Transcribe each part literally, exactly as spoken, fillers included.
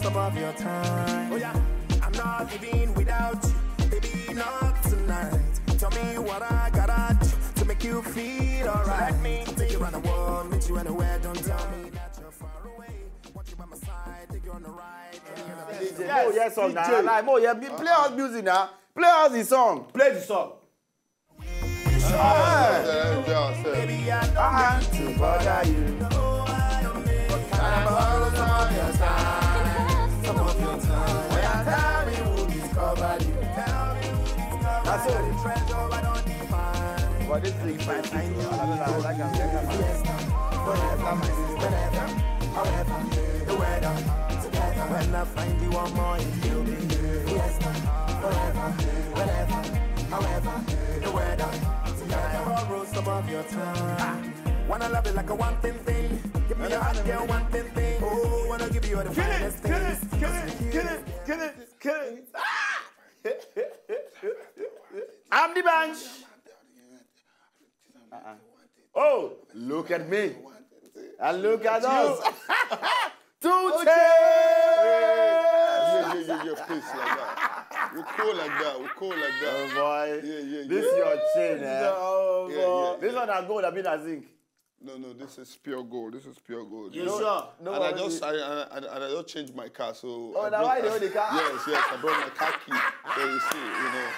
Some of your time. Oh yeah, I'm not leaving without you. Baby, not tonight. Tell me what I gotta do to make you feel alright. Let me take you around the world, meet you anywhere. Don't tell me that you're far away. Want you by my side, take you on the ride. Any other place. Mo, yes, song na. Like, mo, yeah, play us music now. Play us the song. Play the song. Baby, I don't want to bother you. But can I borrow some of your time? Some of your time. When I tell me who discovered you, tell me who discovered you. Treasure I don't define. But this thing, I don't know, I like am. Forever, whenever, however, the weather, together. When I find you, I'm more in you. Yes, forever, whenever, however, the weather, together. Borrow some of your time. Wanna love it like a one thing thing. Give me your heart, girl, one thing thing. Oh, wanna give you all the finest things. Kill it, kill it, kill it, kill it. I'm the bunch. Uh-uh. Oh, look at me. And look at us. Two chains. Yeah, yeah, yeah, yeah, please, like that. We cool like that. We cool like that. Oh boy. Yeah, yeah, This yeah. Your chain, eh? Yeah, yeah, This yeah. One na gold, I mean, I think. No, no, this is pure gold. This is pure gold. You sure? No, And I no, just, no. I, I, I, I just changed my car, so. Oh, I now brought- why they hold the car? Yes, yes, I brought my car key. So you see, you know,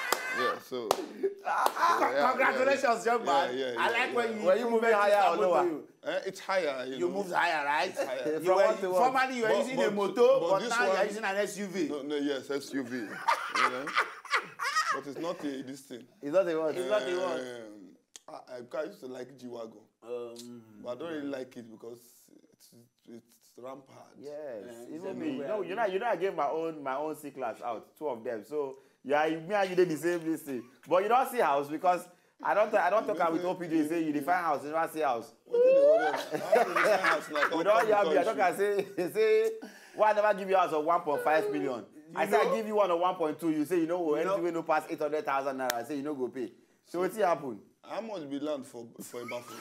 yeah. So. so, yeah, yeah, Congratulations, yeah. young man. Yeah, yeah, I yeah, like yeah. When you Were you moving higher or lower? Eh, it's higher. You, You know. moved higher, right? It's higher. From You were, what to what? Formerly, you were But- using but- a motor, but but, this now you are one- using an S U V. No, no, yes, S U V. You know? But it's not a, this thing. It's not a what? It's not a what? Um, I, I, I used to like G Wagon, Um, but I don't really like it because it's it's rampant. Yes. Yeah, it's Even me. everywhere. No, you know, you know, I gave my own my own C class out, two of them. So yeah, you, me and you did the same this thing. But you don't see house because I don't I don't talk with O P J say you define house, you don't see house. What do you want? How do you define house now? We don't have you. I talk and say say why I never give you house of one point five million. I say I know- give you one of one point two. You say you know You anything know- we no pass eight hundred thousand naira. I say you no go pay. So what's happen? How much be land for for a bathroom?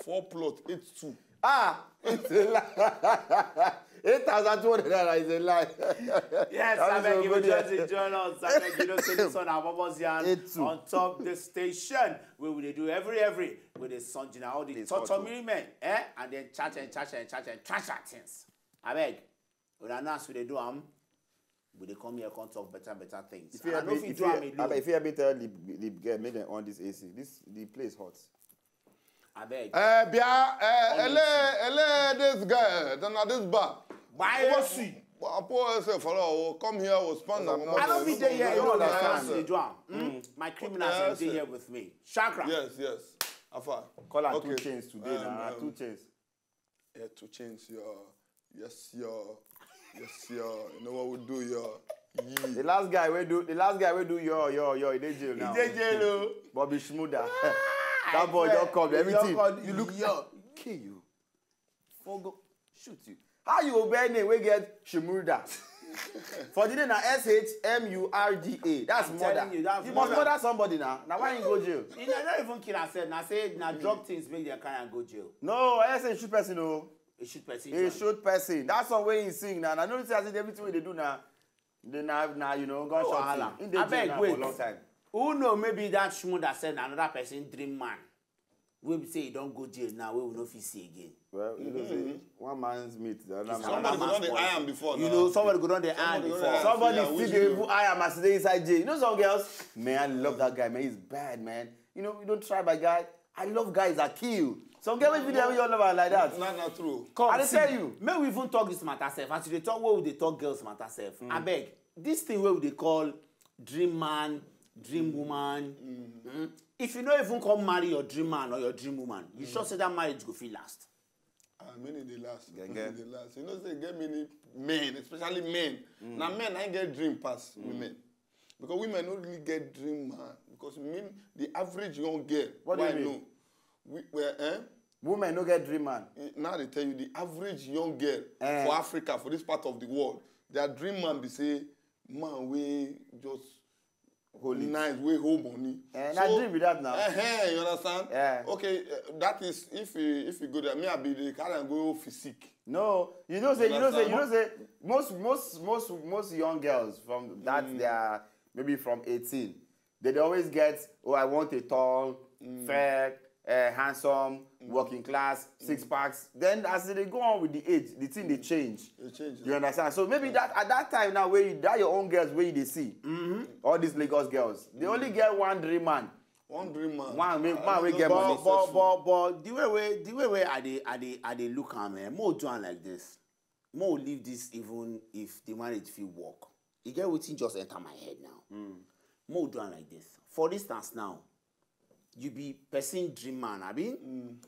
Four plot, eight two. Ah, it's a lie. Eight thousand two hundred naira is a lie. Yes, That I is beg a you, good just year. Join us. I beg you, don't say this on our Bubbles Yarn Eight two. On top the station where we dey do every every with the sun, you know, all the It's torture hot, oh. Women, eh, and then chat and chat and chat and trash our things. I beg, when I announce we dey do am, we dey come here come talk better better things. If you And I have know been, if you if do you, am alone. Abeg, if you have been tell the the girl make dem on this A C. This the place hot. I beg. Eh, Bia, eh, ele, ele, this girl, then na this bar. Why you see? But I put herself for her. Come here, we'll spend our money. I don't be there here. I You don't don't understand. understand. They do am. Mm. My criminals Yeah, are dey sir. Here with me. Chakra. Yes, yes. Afa. Call am Okay. Two Chains today Um, na um, Two Chains. Yeah, Two Chains, yo. Yes, yo. Yes, yo. You know what we do, yo. The last guy we do the last guy we do yo yo yo he dey jail now. He dey jail o. Bobby Shmurda. That boy don come. Everything. You look. Yo. Kill you. Fogo. Shoot you. How you go bear name wey get Shmurda? For the name na S H M U R D A. That's I'm murder. Telling you, that's You must murder. Murder somebody now. Na why you go jail? You know, not even kill herself. Now say na drug things make their kind and go jail. No, S H shoot person o. He shoot person. He shoot person. That's one way he sing now. I know say as in everything wey dey do now. They now now you know gunshot. Wahala. Thing. He dey jail Abeg, now wait. For a long time. Who know? Maybe that Shmurda said na another person dream man. We be say he don go jail now. We will not fit see again. Well, you know say one man's meat, the other It's man's. Somebody another go don dey man's eye am body. before You now. know, somebody go don dey eye am Somebody go before. don dey Somebody Yeah, still which dey you- even eye am as they inside jail. You know some girls, man, I love that guy, man. He's bad, man. You know, you don't try my guy. I love guys that kill. Some girls will be there with your lover like that. Na na true. Come, I dey see, tell you. Make we even talk this matter sef. As you dey talk, what we dey talk girls matter sef. Abeg, this thing wey we dey call dream man, dream woman. Mm. If you no even come marry your dream man or your dream woman, you sure say that marriage go fit last? Ah, many dey last. Genge. Many dey last. You know say get many men, especially men. Na men I get dream pass women. Because women no really get dream man. Because men, the average young girl, What do why you mean? No? We, well, eh? Women no get dream man. Eh, now they tell you the average young girl Eh. For Africa, for this part of the world, their dream man be say man wey just Hold it. Nice, wey hold money. Eh, na dream be that now. Eh, you understand? Yeah. Okay, uh, that is if you if you go there, me I be the carry and go physique. No, you know say you know say you know say most most most most young girls from that they are maybe from eighteen, they dey always get, oh, I want a tall, fair, uh, handsome, working class, six packs. Then as they go on with the age, the thing they change. They change. You understand? So maybe that at that time now where you, that your own girls where you they see all these Lagos girls, they only get one dream man. One dream man. One wey I man wey don't get know. money. But but but but the way wey the way wey I dey I dey I dey look am, eh, mo do am like this. Mo leave this even if the marriage fit work. E get wetin just enter my head now. Mo do am like this. For instance now, you be person dream man, abi?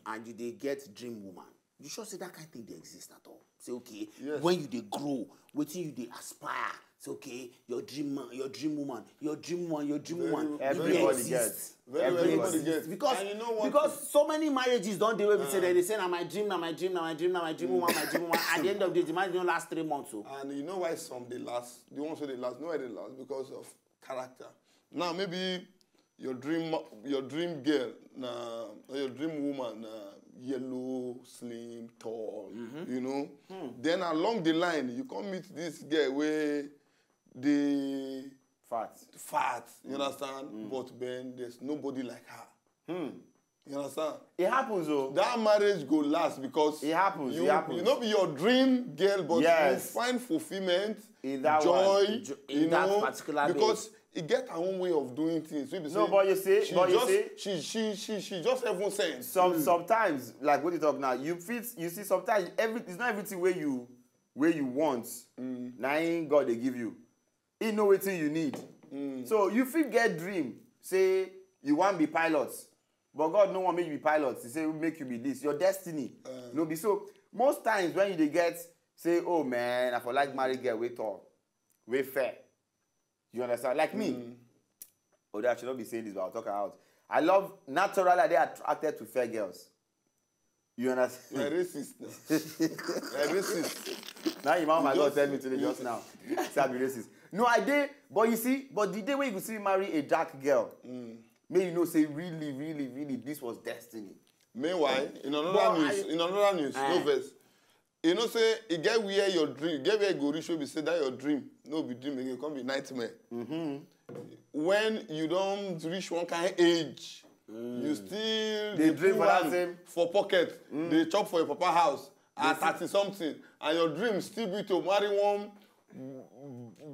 And you dey get dream woman. You sure say that kind thing dey exist at all? Say okay, Yes. When you dey grow, wetin you dey aspire? Say okay, your dream man, your dream woman, your dream woman, your dream woman. E dey Everybody exist. gets. Very Everybody everybody gets. Gets. Because And you know what? Because so many marriages don dey wey be say dem dey say na my dream, na my dream, na my dream, na my dream woman, my dream woman. At the end of the day, the marriage don last three months o. And you know why some dey last? The ones wey dey last, know why dey last? Because of character. Now maybe your dream your dream girl na or your dream woman na yellow, slim, tall, you know. Then along the line you come meet this girl wey dey Fat. fat, you understand? But then there's nobody like her. You understand? It happens though. That marriage go last because It happens, You, it happens. You know, be your dream girl, but Yes. You find fulfillment, In that joy, one. Jo- in you that know, particular because babe. It get her own way of doing things. Wey be No, say but you see, she but you just, see- she she she she just heaven sent. Some sometimes, like what you talk now, you fit you see sometimes every it's not everything where you where you want. Na him God they give you. He know wetin you need. So you fit get dream say you wan be pilot, but God no wan make you be pilot. He say make you be this. Your destiny no be so. Most times when you dey get say, oh man, I for like marry girl wey tall, wey fair. You understand? Like me. Although I should not be saying this, but I'll talk her out. I love naturally I dey attracted to fair girls. You You're understand? racist. Now. You're racist. Now your mama You go just- tell me today just now. Say I be racist. No, I dey, but you see, but the day when you go see me marry a dark girl, may you know say really, really, really, this was destiny. Meanwhile, in another But news, I- in another news, Ah. no verse. You know, say e get where your dream, get where you go reach, wey be say that your dream, no be dream again, come be nightmare. When you don't reach one kind age, you still Dey dream put for that am same- for pocket, dey chop for your papa house at thirty something, and your dream still be to marry one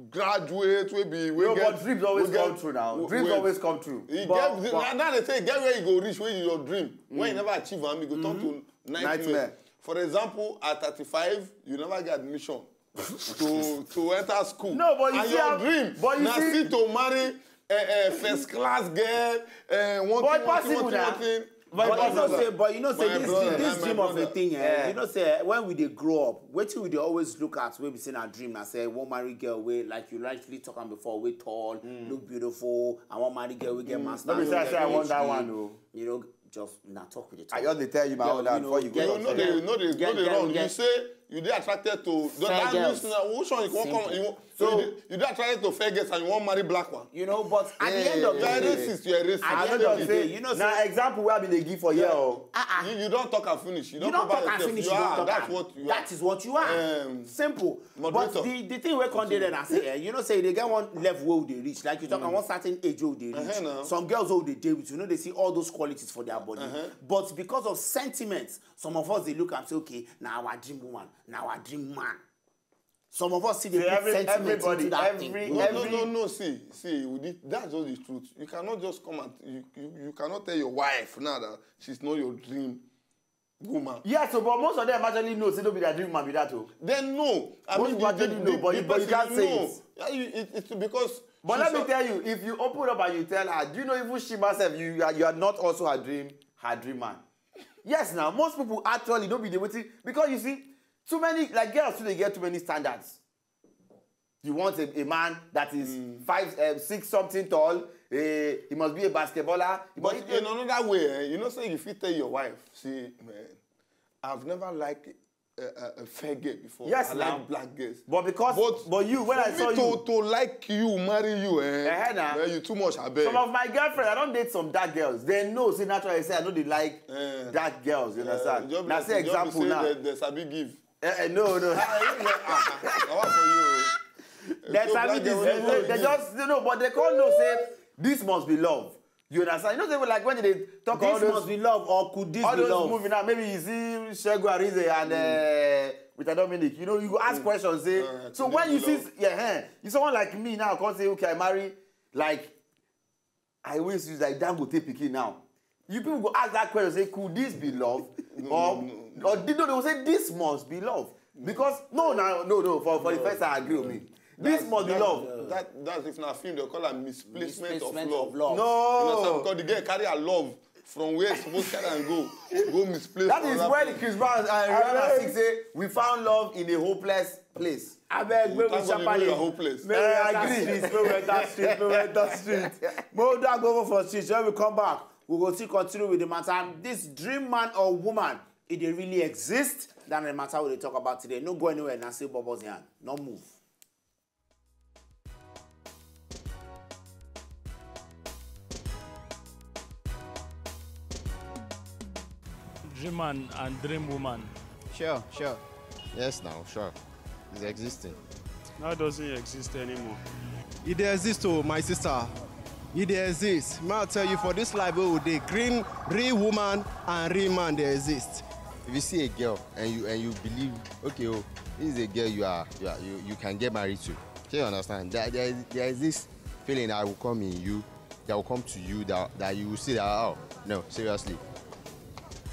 graduate wey be wey No, get, but dreams always wey get- come true now. w- Dreams wait. always come true. E But- get but- na now they say e get where you go reach when your dream when you never achieve am, e go turn to nightmare. Nightmare. For example, at thirty-five, you never get admission to to enter school. No, but you And see your how- dream but you na see- still to marry a, a first class girl. Uh, one But thing, one thing, possible one na. thing, one thing. But But you know possible. say, but you know say My this brother, this my dream of a brother. Thing, eh, Yeah. You know say when we dey grow up, wetin we dey always look at, wey be say na dream, na say one marry girl wey like you rightly talk am before, wey tall, look beautiful, I wan marry girl wey get master. No be say I say I want that one o. You know, just na talk with the talk. I just dey tell you my Yeah, own that you before know, you yeah, go You talk. know they, you know they, Get know they girl, wrong. You get- say you dey attracted to Fair that girls. Means now, which one you wan come? Simple. You, want- So- you, dey, you dey attracted to fair girls and you wan marry black one. You know, but at the end of the You're a day, racist. You're a racist. at the I end no of just the day, say you know, na say example wey I bin dey give for here o. You, you don't talk and finish. You you don't don't talk talk about and yourself. finish. You You are. don't talk That's am. What you are. That is what you are. Um, Simple. But moderator. The the thing wey come dey there na say, eh, you know say they get one level wey they reach. Like you talk at one certain age wey they reach. Uh-huh, now. Some girls wey they dey with, you know, they see all those qualities for their body. But because of sentiments, some of us they look and say, okay, now our dream woman, now our dream man. Some of us see the See, every- sentiment everybody- into that every- thing. No, every- no, no, no. See, see, with it, that's just the truth. You cannot just come and you, you, you cannot tell your wife now that she's not your dream woman. Yes, so but most of them actually know say no be their dream man be that o. Then no. I Most mean, people the, the, actually know, the, but the you- but you person can't say no. It. Yeah, you, it, it's because. But she's let me not- tell you, if you open up and you tell her, do you know even she herself, you, you, are, you are not also her dream, her dream man. Yes, now most people actually don't be the waiting because you see, too many like girls too they get too many standards. You want a, a man that is five, um, six something tall. Eh, he must be a basketballer. He But must, in another way, eh, you know, say you fit tell your wife, see, man, I've never liked a, a, a fair girl before. Yes, I now. Like black girls. But because, but, you, when I for saw me to, you, to like you, marry you, eh? Eh, eh, nah. Man, you too much, I beg. Some of my girlfriends, I don't date some dark girls. They know, see, naturally, say I know they like Eh. Dark girls, you understand? Just Now, be say like, just be example say now. They, they sabi give. Eh, eh, no, no. Ah, I want for you. That's how it is. They, they, they just, you know, but they can't know, say, this must be love. You understand? You know, they were like when they talk all This those, must be love, or could this all be those love? Movie now, maybe you see Segun Arize and uh, with Dominic. You know, you go ask questions. Say, Uh, so could when you this see, be love? Yeah, eh, you someone like me now, can't say, okay, I marry, like, I always use like Dangote pikin now. You people go ask that question, say, could this be love? No, or no, no, or they, no, they will say this must be love. Because no, no, no, no. For, for the first, I agree with me. This That's- must be that, love. That, that's if na film, they call am misplacement, Misplacement of love. of love. No. You understand? Because the girl carry her love from where it's supposed to carry and go. Go misplace That for is another when place. Chris Brown and Rihanna sing say, we found love in a hopeless place. Abeg, make we Thank God you know sharply. you're hopeless. Make we Eh, I enter agree. Street, make we enter street, make we enter street. Make we do go for street. When we come back, we go still continue with the matter. This dream man or woman, if they really exist, that's the matter we dey talk about today. No go anywhere, Nancy Bubbles Yan. No move. Dream man and dream woman. Sure, sure. Yes, now, sure. It's existing. That doesn't exist anymore. E dey exist o, my sister. E dey exist. May I tell you, for this life wey we dey, green, real woman and real man dey exist. If you see a girl and you and you believe, okay, oh, this is a girl you are you are, you, you can get married to. Do you understand? There, there, is, there is this feeling that will come in you, that will come to you, that, that you will see that, oh, no, seriously,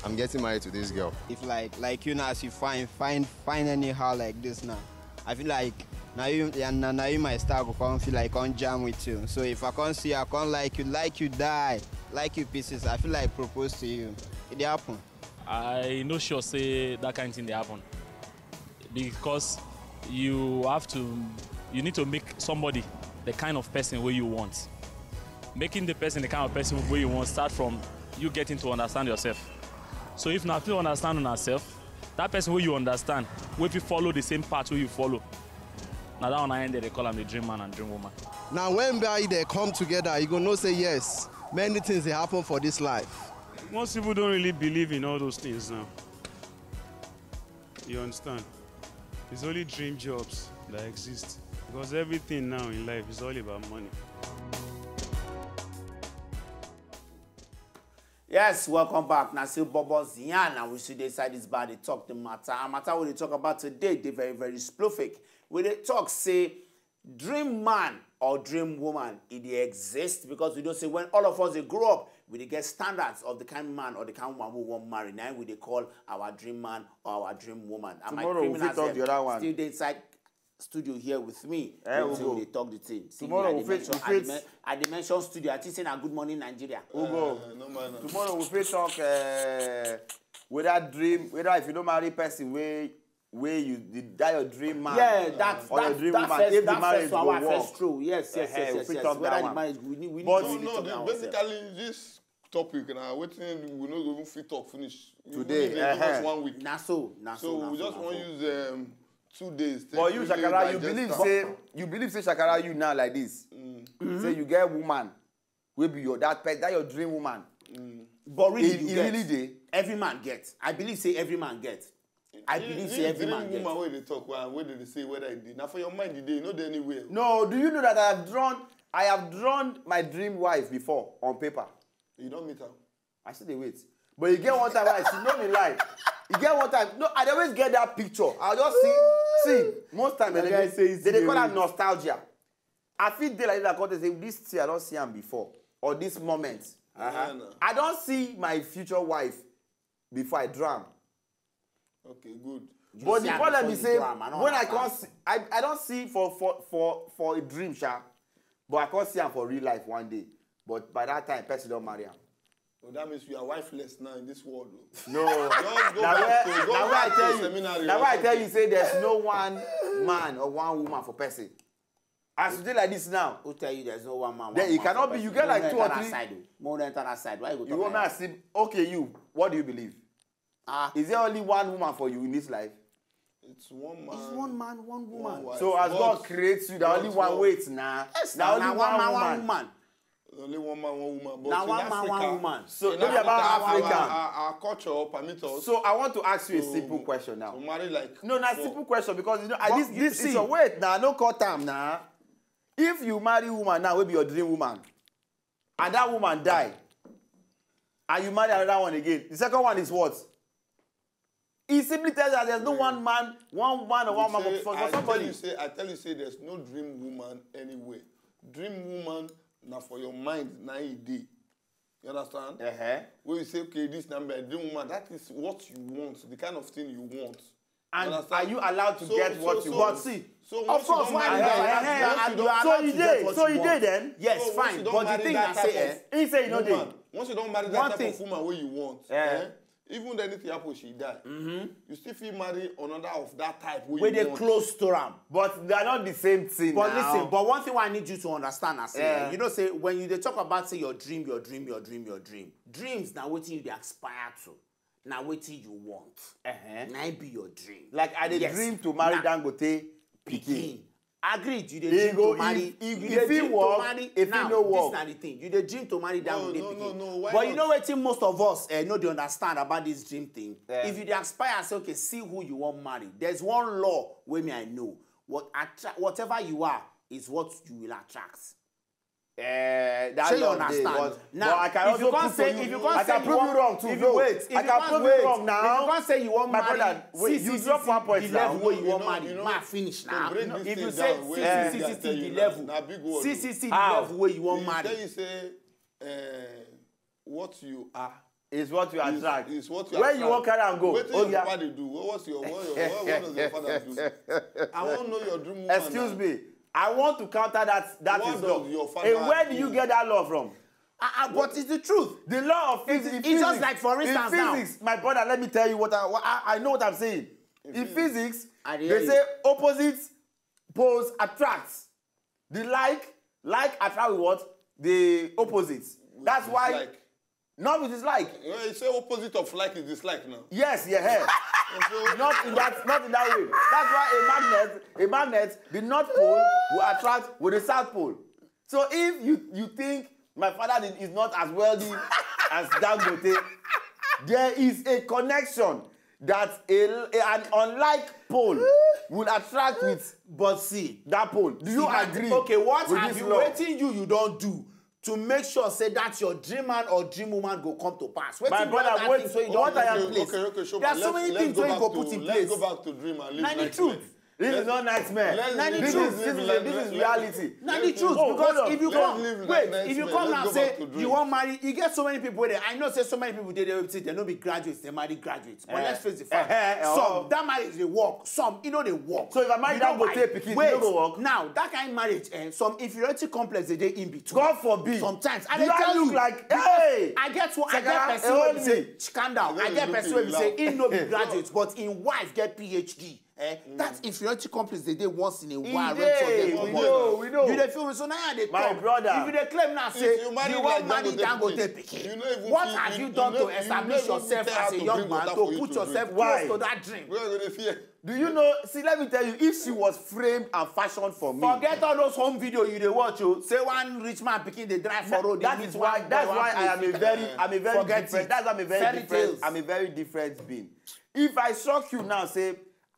I'm getting married to this girl. If like like you now, as you find find find anyhow like this now, I feel like now you yeah, now, now you might start to come feel like come jam with you. So if I can't see you, I can't like you, like you die, like you pieces, I feel like propose to you. It dey happen. I no sure say that kind thing dey happen because you have to, you need to make somebody the kind of person where you want. Making the person the kind of person where you want start from you getting to understand yourself. So if na fit understand yourself, that person where you understand, wey fit follow the same path where you follow, now that one I end they call am the dream man and dream woman. Now, when buy they come together, you go know say yes, many things they happen for this life. Most people don't really believe in all those things now. You understand? It's only dream jobs that exist because everything now in life is all about money. Yes, welcome back. Now, see Bobo Zian, and we see the side is bad. They talk the matter. And matter we dey talk about today, they very, very spluffic. We dey talk, say, dream man or dream woman, it dey exist because we don't say when all of us they grow up, we dey get standards of the kind man or the kind woman we want marry. Now we dey call our dream man or our dream woman. And Tomorrow we criminals fit talk dem the other one. Still dey inside studio here with me. Eh, Wetin we go. We dey talk the thing. See, Tomorrow I we dey fit- mention, we I dey fit- men- I dey mention studio. I think say na Good Morning Nigeria. Ugo, Uh, no man. tomorrow we fit talk uh, whether dream, whether if you don't marry person way way you the, that your dream man. Yeah, that or your that, dream that woman, first, if the that marriage first go our work. First true. Yes, yes, Eh, yes, we yes, fit yes. talk Whether that the one. marriage we need we need But- to No, really no, talk the, about ourselves. Basically, this topic now, wetin we no go even fit talk finish. We Today, need to give us eh, one week. Na so, na so, So na we so, just na want so. Use um, two days. But you, take really Shakara, you digest believe am. say you believe say Shakara you now like this. Say you get woman, will be your that pe- that your dream woman. But really, It- you it get. Really dey. Every man get. I believe say every man get. I This- believe this say every dream man get. Woman wey dey talk, well, wey dey say whether e dey. Now for your mind, e dey. You know dey anywhere. No, do you know that I have drawn I have drawn my dream wife before on paper. You don't meet her. I still dey wait. But you get one time I see no be lie. You get one time. No, I dey always get that picture. I just see see most time That they, guy dey- say he they dey dey call am wait. Nostalgia. I feel dey like that. I come say this thing I don't see am before or this moment. Yeah, no. I don't see my future wife before I drown. Okay, good. But see the am problem before is you say drown, I don't when I understand. Can't see, I, I don't see for for for for a dream, sha, but I can't see am for real life one day. But by that time, person don't marry am. So that means you are wifeless now in this world. Oh. No, Just go na back where to go na where I back tell to you seminary. na Or where I tell something. You say there's no one man or one woman for person. As you dey like this now, Who tell you there's no one man? Then One it woman cannot for be you person? Get like Make two we or enter that three. Side, oh. Make we enter that side. Why you go You talk want me like ask him, okay, you, what do you believe? Ah, Is there only one woman for you in this life? It's one man. It's one man, one woman. Wife. So as But- God creates you, na only but- one but- wait na. Yes, Na na only na one man, woman. One woman. Only one man, one woman. But Na in one man, Africa, one woman. So in no be about Africa, Africa. Our, our, our culture permit us. So I want to ask you a to- simple question now. To marry like. No, na four. Simple question because you know I, But this you this see- is your wait now. No cut time now. If you marry woman now, will be your dream woman, and that woman die, and you marry another one again, the second one is what? He simply tells that there's no one man, one man or one man Say, for, for I tell somebody. You say, I tell you say there's no dream woman anywhere. Dream woman na for your mind na e dey. You understand? Uh-huh. When you say, okay, this number, dream woman, that is what you want, the kind of thing you want. And Understand? are you allowed to So- get so- what you so- want? See, So of once you course, don't why marry not? that, Eh, eh, once you you don't- are So allowed he to get did. what So you he want. did then. Yes, So once fine. you don't But the marry thing that I type say, of eh, he say you know woman, dey. Once you don't marry that One type thing- of woman where you want, Eh. eh? Even then, if you happen, she die. You still feel marry another of that type where Where you they want. Close to am. But they are not the same thing. But Now. Listen, but one thing I need you to understand, I say, Yeah. eh, you know, say when you they talk about say your dream, your dream, your dream, your dream. Dreams now waiting you they aspire to. Now waiting you want. Uh-huh. Now it be your dream. Like I dey Yes. dream to marry Now- Dangote pikin. Pikin. Agreed, you He dey dream go- to marry. he- he- You if dey he dream to work, marry. if he Now, no work. This na the thing. You dey dream to marry that No, Dangote no, pikin. no, no, why But you not? Know wetin most of us eh, no dey understand about this dream thing. Yeah. If you dey aspire say okay, see who you wan marry. There's one law wey me I know. What attra- whatever you are is what you will attract. Eh, that Shey you law dey, understand? but, Now, but I can if also you can't prove say- to you, if you can't I say can you prove want- you wrong too. If No, you wait, if I you can can't prove wait, you wrong now. If you can't say you want My marry, brother, wait, see, you see, drop see one point the now. level where you You want know- marry. you know, Ma finish to now. break No, this if you thing say down, see, where see, I see, dey see, tell see you the now, level, na big word see, o. see, see the How? Level where you want He tell marry. You say uh, what you are. Is what you is- attract. Is what you Where attract. You walk around go. Wetin Oh your yeah. Papa dey do? What was your what your what, what does your father do? I wan know your dream woman. Excuse Now. Me. I want to counter that that What is does law. Your father Hey, where do you do? Get that law from? Ah, ah, but it's the truth. The law of It's- physics. it's in just physics, like, for in instance, now. Physics, my brother, let me tell you what I what I, I know what I'm saying. In physics. Physics, I they hear you. Say opposite poles attract. The like like attract with what? The opposite. That's why Like, not with dislike. You know, you say opposite of like is dislike now. Yes, yeah. Hey. Not in that, not in that way. That's why a magnet, a magnet, the north pole will attract with the south pole. So if you you think my father is not as wealthy as Dangote, there is a connection that a, a- an unlike pole will attract with But see, that pole. Do you see, agree? Okay, what With have this you? Law? Wetin you you don do to make sure say that your dream man or dream woman go come to pass? Wetin My be brother, all that wait, thing so you what don I put am- in place? Okay, okay, Shoba, There are so let's- many let's things go wey you back go to- put in Let's place. Go back to dream and live Na the like truth. men. This is not nightmare. Let's- Na the This truth. Is this is a, this is reality. Na the truth. Oh, Because hold on. If you Let's come, live like wait, nice if you men. Come Let's now go say back to you dream. Wan marry, you get so many people wey dey. I know say so many people dey there wey be say they no be graduates, they marry graduates. But Eh. Let's face the fact. Eh, eh, oh. Some that marries dey work. Some e no dey work. So if I marry You know Dangote why? pikin, e Wait, no go work? Now that kind marriage, eh, some inferiority complex dey dey in between. God forbid. Sometimes I Do dey I tell look you. Like, Because hey! I get one. I Sakara, get person hold wey be say me. Calm down. I Let get me person look wey be say you he no be graduate, but him wife get P H D. Eh? That inferiority complex dey dey once in a while. Wey dey, for them we come know, out. we know. You dey feel me? So now I dey My talk. Brother. If you dey claim now say If you marry you like wan marry Dangote Dangote pikin, pikin, you no even what fit- have you- you you done no to even- you establish no even yourself fit as a to young bring man water to for you put to yourself drink. Why? Close to that dream? Where you go dey fear? Do you know? See, let me tell you. If she was framed and fashioned for me, Forget all those home video you dey watch o. Say one rich man pikin dey drive for road. That is why. That's why I am a very. I'm a very Forget different. It. That's why I'm a very Fairy different. Tales. I'm a very different being. If I shock you now, say,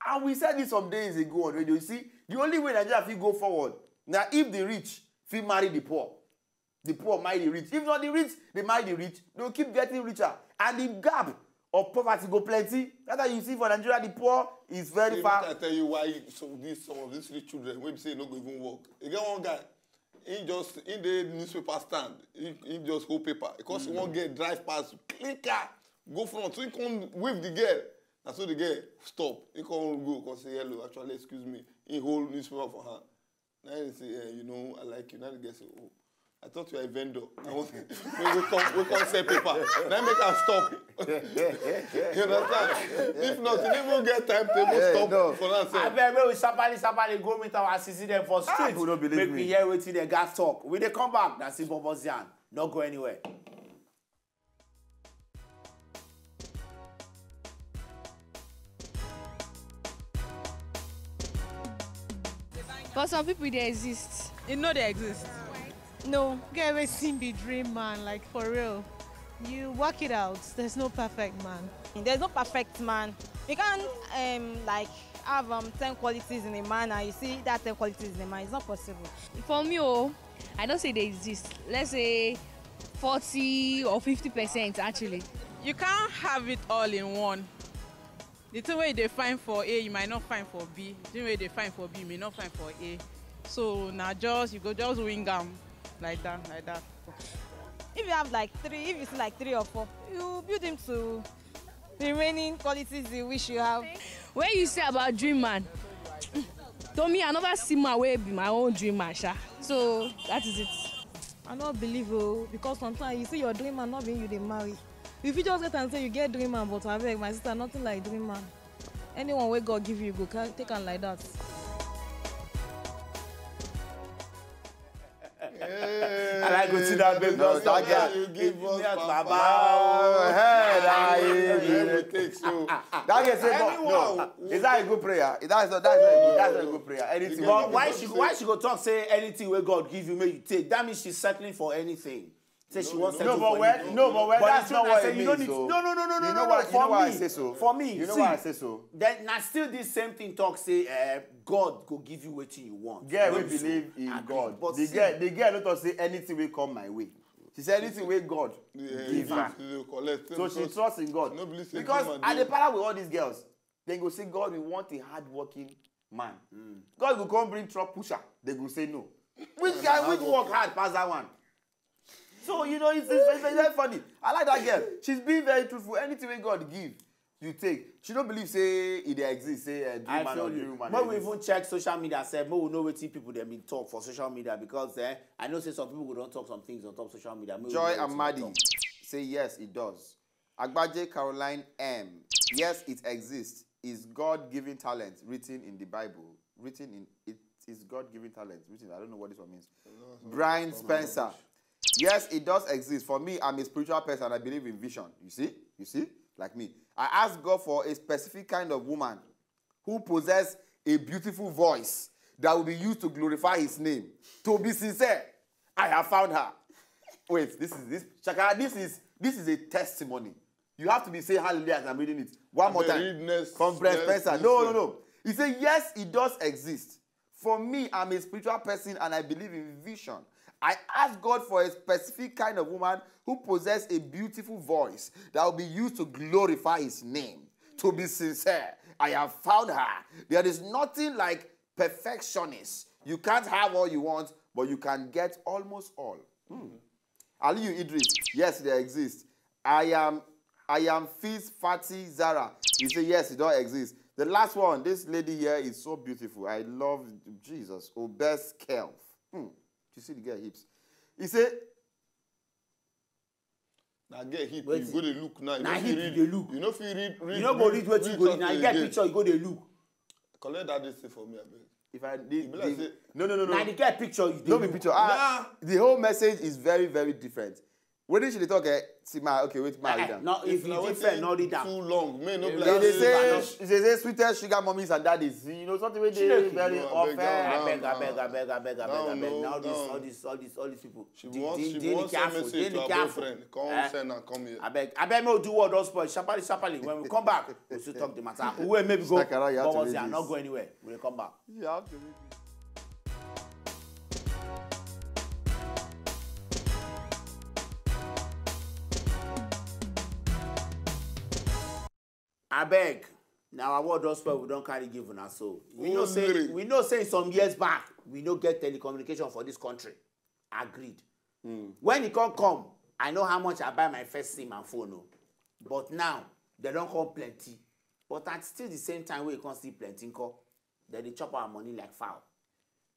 and we said this some days ago on radio. You see, the only way Nigeria fit go forward now if the rich fit marry the poor, the poor marry the rich. If not the rich, they marry the rich. They will keep getting richer, and the gap of poverty go plenty. That's why you see for Nigeria, the poor is very See, far. Make I tell you why some of these some of these rich children wey be say no go even work. You get one guy, he just in the newspaper stand, he, he just hold paper because he wan get drive pass, clean car, go front. So he come wave the girl. Na so the girl stop. He come go, come say hello. Actually, excuse me. He hold newspaper for hand. Now he say, eh, you know, I like you. Now the girl say, oh, I thought you were a vendor. I want we we come we come sell paper. Now make am stop. You understand? If not, you never get time to even Yeah, stop no. for that. Sef. Abeg, make we sharparly sharparly go meet our sisi dem for street. People no believe Make me. We hear wetin dem gas talk. We dey come back. Na still Bobo Zian. No go anywhere. For some people, they exist. E no dey exist. No. Get wetin be dream man, like, for real. You work it out. There's no perfect man. There's no perfect man. You can't um like have um ten qualities in a man and you see that ten qualities in a man. It's not possible. For me, oh, I don't say they exist. Let's say forty or fifty percent, actually. You can't have it all in one. The thing wey you dey find for A, you might not find for B. The thing wey you dey find for B, you may not find for A. So na just, you go just wing am like that, like that. If you have like three, if you see like three or four, you build him to the remaining qualities you wish you have. When you say about dream man, to me, I never see my way be my own dream man, sha. So that is it. I no believe o, because sometimes you see your dream man, not being you dey marry. You fit just get and say you get dream man, but abeg, my sister, nothing like dream man. Anyone wey God give you, you go ca- take am like that. I like to see that baby. No, Just that stop girl, there. you give us Yes, papa. Baba. Hey, that Yeah, is we take so. That girl say, but Anyone no, who- is that a good prayer? Is that, is that, that is not a good, that's not a good prayer. Anything. But why she why she go talk say anything wey God give you make you take? That means she's settling for anything. Say she wants No, but when, no, but when, But that's it's not not what say it you don't means. need. So. No, no, no, no, no, You no, know no. why, you For know why I me, say so. For me, You know see, why I say so. Then na still this same thing talk say uh, God go give you wetin you want. Girl No wey be so. believe in Agree. God. But The see, girl, the girl no talk say anything wey come my way. She say anything wey God give her. So she trust in God. No believe say Because God I dey dey- para with all these girls. They go say God, we want a hardworking man. God go come bring truck pusher. They go say no. Which guy, which work hard pass that one? So you know it's, it's, it's very funny. I like that girl. She's being very truthful. Anything wey God give, you take. She don't believe say it dey exist. Say uh, dream I man feel or you. dream woman. Make we Exist. Even check social media sef, make we know wetin people dem been talk for social media because eh, I know say some people go don talk some things on top social media. Make we Joy know wetin dem Amadi talk. Say yes, it does. Agbaje Caroline M. Yes, it exists. Is God-given talent written in the Bible? Written in it is God-given talent written. I don't know what this one means. Brian Spencer. Yes, it does exist. For me, I'm a spiritual person and I believe in vision. You see? You see? Like me. I ask God for a specific kind of woman who possess a beautiful voice that will be used to glorify his name. To be sincere, I have found her. Wait, this is this Shakara, this is this is a testimony. You have to be saying hallelujah as I'm reading it. One more Abeg, time. read next, From Brian next, Spencer. next No, no, thing. No. He said, yes, it does exist. For me, I'm a spiritual person and I believe in vision. I ask God for a specific kind of woman who possesses a beautiful voice that will be used to glorify his name. To be sincere, I have found her. There is nothing like perfectionist. You can't have all you want, but you can get almost all. Hmm. Aliyu Idris, yes, they exist. I am I am Fizz Fati Zara. He said, yes, it don't exist. The last one, this lady here is so beautiful. I love Jesus. Obes Kelf. Hmm. You see the girl hips. He said, Na get hip, Wetin? You go dey look now. You Na no fit hip read- you dey look. You no fit read. read You no go read wetin you go read. something Na you get again. Picture, you go dey look. Collect that this thing for me, abeg. If I E did, be like say no, no, no, no. Na the get picture you dey No be look. Picture. Ah, the whole message is very, very different. What did she talk? Eh, see, ma, okay, wait, ma, Eh, read eh, am. No, if na you wetin different, no read am. Too long. May no Eh, black. They, they Chineke. say they say sweetest sugar mommies and daddies. You know something wey dey Chineke. very No, abeg, often. down, Abeg, down, abeg, down. Abeg, abeg, abeg, Down, abeg. no, Now this, down. All these, all these, all these people. She Dey- wants, dey- she dey wants send careful, message dey to her careful. boyfriend. Come Eh? Send and come here. Abeg, abeg, make we do what don spoil. Sharply, sharply. When we come back, we still talk the matter. Who will maybe go? Shakara, you have to Bobo read say I this. not go anywhere. We dey come back. You have to read it. Abeg, na our word don spoil, we don carry give una so. We know say Only. We know say some years back we no get telecommunication for this country. Agreed. When e come come, I know how much I buy my first sim and phone o. But now, dem don come plenty. But at still the same time wey e come still plenty nko, dem dey chop our money like fowl.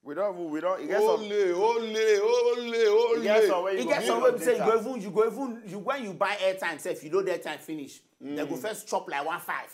We don't, we don't. E get some. Ole, ole, ole, ole. E get some wey E you get go some pay wey for be say you data. go even you go even you when you buy airtime sef, you no get time finish. Dem go first chop like one five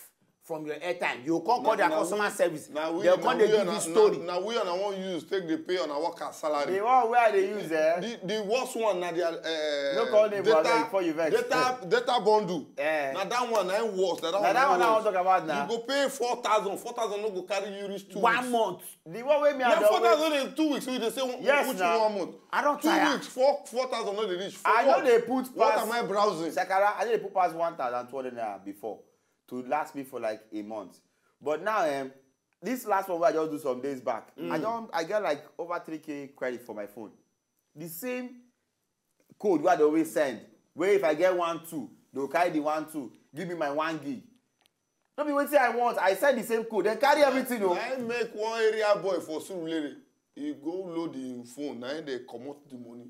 from your airtime. You come call their customer service. Na we They na come we dey give una you story. Na we una wan use take dey pay una worker salary. The one wey I dey use, eh? The the worst one na their uh, No call name, data, abeg, before you vex. data data bundle. Eh. Na that one na im worst. Na that Na one that one I wan worst. talk about now. You go pay four thousand. Four thousand no go carry you reach two One weeks. Month. The one wey me I Na dey four always thousand dey two weeks wey you dey say Yes, which na. One month. I don Two tire. Weeks, four four thousand no dey reach. For I no what? Dey put What pass. Am I browsing? Shakara, I no dey put pass one thousand two hundred naira before to last me for like a month. But now, um, this last one wey I just do some days back, I Mm. don I get like over three k credit for my phone. The same code wey I dey always send, wey if I get one two, they go carry the one two, give me my one gig. No be wetin I want, I send the same code, dem carry everything o. Na im make one area boy for Surulere, he go load him phone, na im dey comot the money.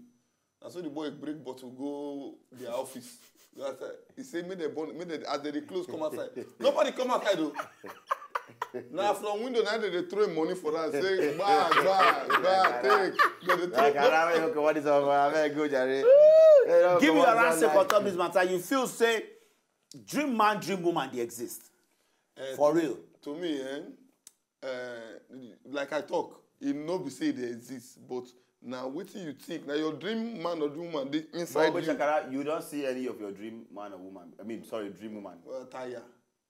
Na so the boy break bottle go their office. Go outside. He say make dem burn, make dem as dem dey close come outside. Nobody come outside o. Na from window na dem dey throw him money for am say gba gba gba take. Dem dey throw. Like, I don't know, what is up, man? Abeg, go, jare. Give me your last take on top this matter. You feel say dream man, dream woman dey exist Eh, for to- real? To me, eh, uh, like I talk, e no be say e dey exist, but na wetin you think, na your dream man or dream woman dey inside But you. Shakara, you don see any of your dream man or woman? I mean, sorry, dream woman. Well, tire.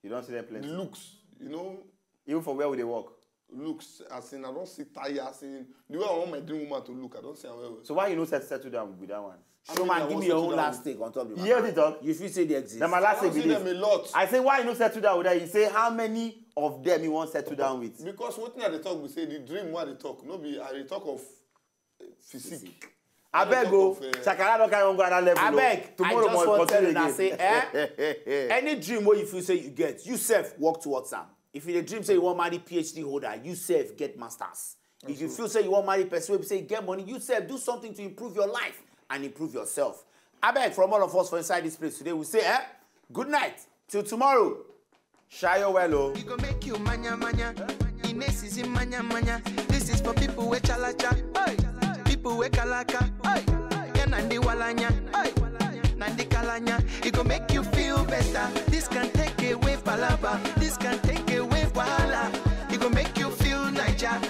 You don see them The plenty. Looks, you know, Even for where we dey work. Looks, as in I don see tire, as in the way I want my dream woman to look, I don see am well well. So why you no set settle down with that one? I Show mean, man, I give wan me your settle own down. Last take on top the You hear matter. the talk? You feel say they exist. Na my I last don take be see them a this. Lot. I say why you no settle down with that? You say how many of them you wan settle down with? Because wetin I dey talk be say the dream wey I dey talk, no be I dey talk of eh, physique. Abeg o, Shakara don carry one go another level o. Abeg, Tomorrow I just must wan tell continue una again. Say, eh? Any dream wey you feel say you get, you sef work towards am. If you dey dream say you wan marry P H D holder, you sef get masters. If you feel say you wan marry person wey be say you get money, you sef do something to improve your life and improve yourself. Abeg, from all of us for inside this place today, we say, eh? Good night, till tomorrow. Shayo well o. E go make you manya manya. E next is in manya manya. This is for people wey chalacha. Hey. People wey kalaka. Hey. Yeah, nandi walanya. Hey. Nandi kalanya. E go make you feel better. This can take away palaba. This can take away wahala. E go make you feel Niger.